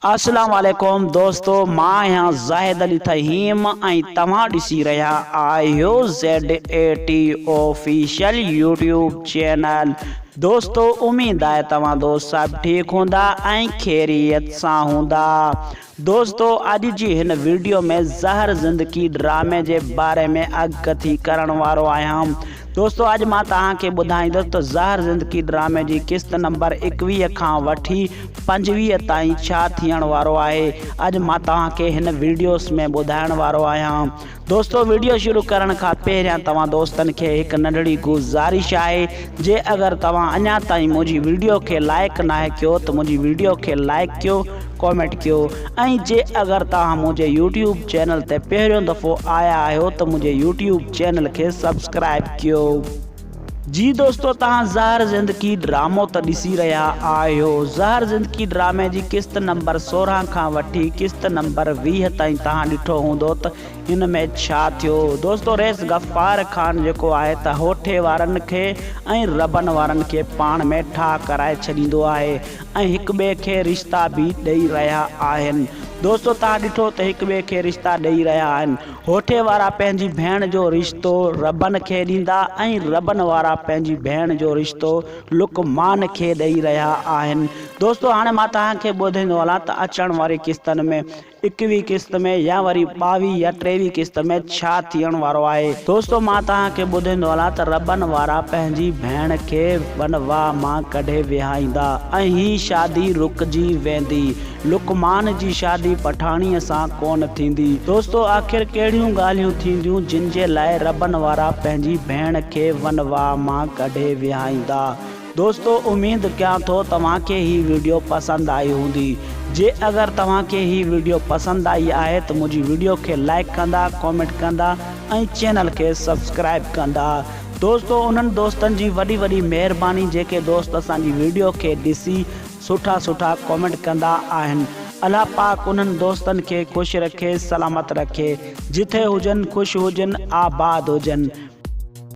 اسلام عليڪم دوستو مان آهيان زاهد علي ٿهيم ۽ توهان ڏسي رهيا آهيو Z A T official YouTube channel دوستو اميد آهي توهان دوست سڀ ٺيڪ هوندا ۽ خيريت سان هوندا دوستو اڄ جي هن ويڊيو ۾ زهر زندگي ڊرامي جي باري ۾ اڳڪٿي ڪرڻ وارو آهيان دوستو اڄ مان توهان کي ٻڌائيندس ته زهر زندگي ڊرامي جي قسط نمبر 21 کان وٺي 25 تائين ڇا ٿيڻ وارو آهي اڄ مان توهان کي هن ويڊيوس ۾ ٻڌائڻ وارو آهيان دوستو ويڊيو شروع ڪرڻ کان پهريان توهان دوستن کي هڪ ننڍڙي گذارش آهي جي اگر توهان اڃا تائين منهنجي ويڊيو کي لائيڪ ناهي ڪيو ته منهنجي ويڊيو کي لائيڪ ڪيو ڪامينٽ ڪيو ۽ جي اگر توهان منهنجي يوٽيوب چينل تي پهريون دفعو آيا آهيو ته منهنجي يوٽيوب چينل کي سبسڪرائيب ڪيو. جي دوستو توهان زهر زندگي ڊرامو ته ڏسي رهيا آهيو زهر زندگي ڊرامي جي قسط نمبر 16 کان وٺي قسط نمبر 20 تائين توهان ڏٺو هوندو ته ان ۾ ڇا ٿيو دوستو رئيس غفار خان جيڪو آهي ته هوٺي وارن کي ۽ ربن وارن کي پاڻ ۾ ٺاهه ڪرائي ڇڏيندو آهي ۽ هڪ ٻئي کي رشتا به ڏئي رهيا آهن دوستو توهان ڏٺو ته هڪ ٻئي کي رشتا ڏئي رهيا آهن هوٺي وارا پنهنجي ڀيڻ جو رشتو ربن کي ڏيندا ۽ ربن وارا پنهنجي ڀيڻ جو رشتو لقمان کي ڏئي رهيا آهن دوستو هاڻي مان توهان کي ٻڌائيندو هلان ته اچڻ واري قسطن ۾ ايڪويهه قسط ۾ يا وري ٻاويهه يا ٽيويهه قسط ۾ ڇا ٿيڻ وارو آهي. دوستو مان توهان کي ٻڌائيندو هلان ته ربن وارا پنهنجي ڀيڻ کي ونواهه مان ڪڍي ويهائيندا ۽ هي شادي رڪجي ويندي. لقمان جي شادي پٺاڻيء سان ڪونه ٿيندي. دوستو آخر ڪهڙيون ڳالهيون ٿينديون جن جي لاء ربن وارا پنهنجي ڀيڻ کي ونواهه مان ڪڍي ويهائيندا. دوستو اميد ڪيان ٿو توهان کي هي وڊيو پسند آئي هوندي جي اگر توهان کي هي وڊيو پسند آئي آهي ته منهنجي وڊيو کي لائيڪ ڪندا ڪامينٽ ڪندا ۽ چينل کي سبسڪرائيب ڪندا دوستو انهن دوستن جي وڏي وڏي مهرباني جيڪي دوست اسان جي وڊيو کي ڏسي سٺا سٺا ڪامينٽ ڪندا آهن الله پاڪ انهن دوستن کي خوش رکي سلامت رکي جٿي هجن خوش هجن آباد هجن.